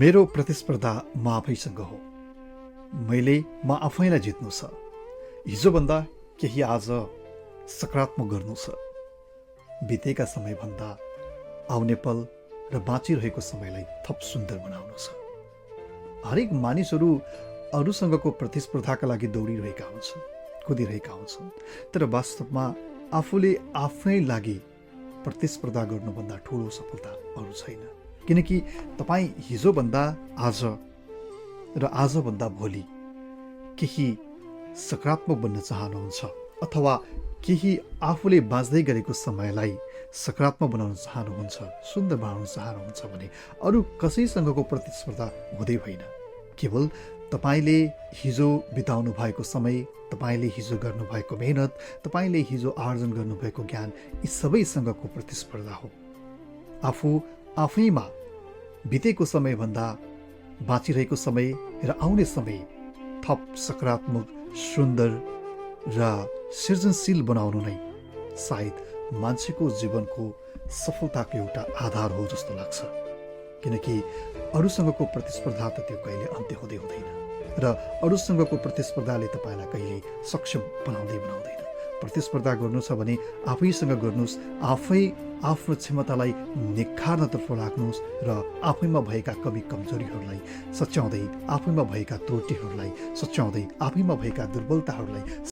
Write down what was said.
मेरो प्रतिस्पर्धा म आफैसँग हो। मैले म आफैलाई जित्नु छ। हिजोभन्दा केही आज सकारात्मक गर्नु छ। बितेका समयभन्दा आउने पल र बाँचिरहेको समयलाई थप सुन्दर बनाउनु छ। हरेक मानिसहरू अरूसँगको प्रतिस्पर्धाका लागि दौडिरहेका हुन्छन्, कुदिरहेका हुन्छन्, तर वास्तवमा आफूले आफ्नै लागि प्रतिस्पर्धा गर्नुभन्दा ठुलो सफलता अरू छैन। किनकि तपाईँ हिजोभन्दा आज र आजभन्दा भोलि केही सकारात्मक बन्न चाहनुहुन्छ अथवा केही आफूले बाँच्दै गरेको समयलाई सकारात्मक बनाउन चाहनुहुन्छ, सुन्दर बनाउन चाहनुहुन्छ भने अरू कसैसँगको प्रतिस्पर्धा हुँदै होइन। केवल तपाईँले हिजो बिताउनु भएको समय, तपाईँले हिजो गर्नुभएको मेहनत, तपाईँले हिजो आर्जन गर्नुभएको ज्ञान, यी सबैसँगको प्रतिस्पर्धा हो। आफू आफैमा बितेको समयभन्दा बाँचिरहेको समय र आउने समय थप सकारात्मक, सुन्दर र सृजनशील बनाउनु नै सायद मान्छेको जीवनको सफलताको एउटा आधार हो जस्तो लाग्छ। किनकि अरूसँगको प्रतिस्पर्धा त त्यो कहिले अन्त्य हुँदै हुँदैन र अरूसँगको प्रतिस्पर्धाले तपाईँलाई कहिले सक्षम बनाउँदैन। प्रतिस्पर्धा गर्नु छ भने आफैसँग गर्नुहोस्, आफै आफ्नो क्षमतालाई निखार्नतर्फ लाग्नुहोस् र आफैमा भएका कमी कमजोरीहरूलाई सच्याउँदै, आफैमा भएका त्रुटिहरूलाई सच्याउँदै, आफैमा भएका दुर्बलताहरूलाई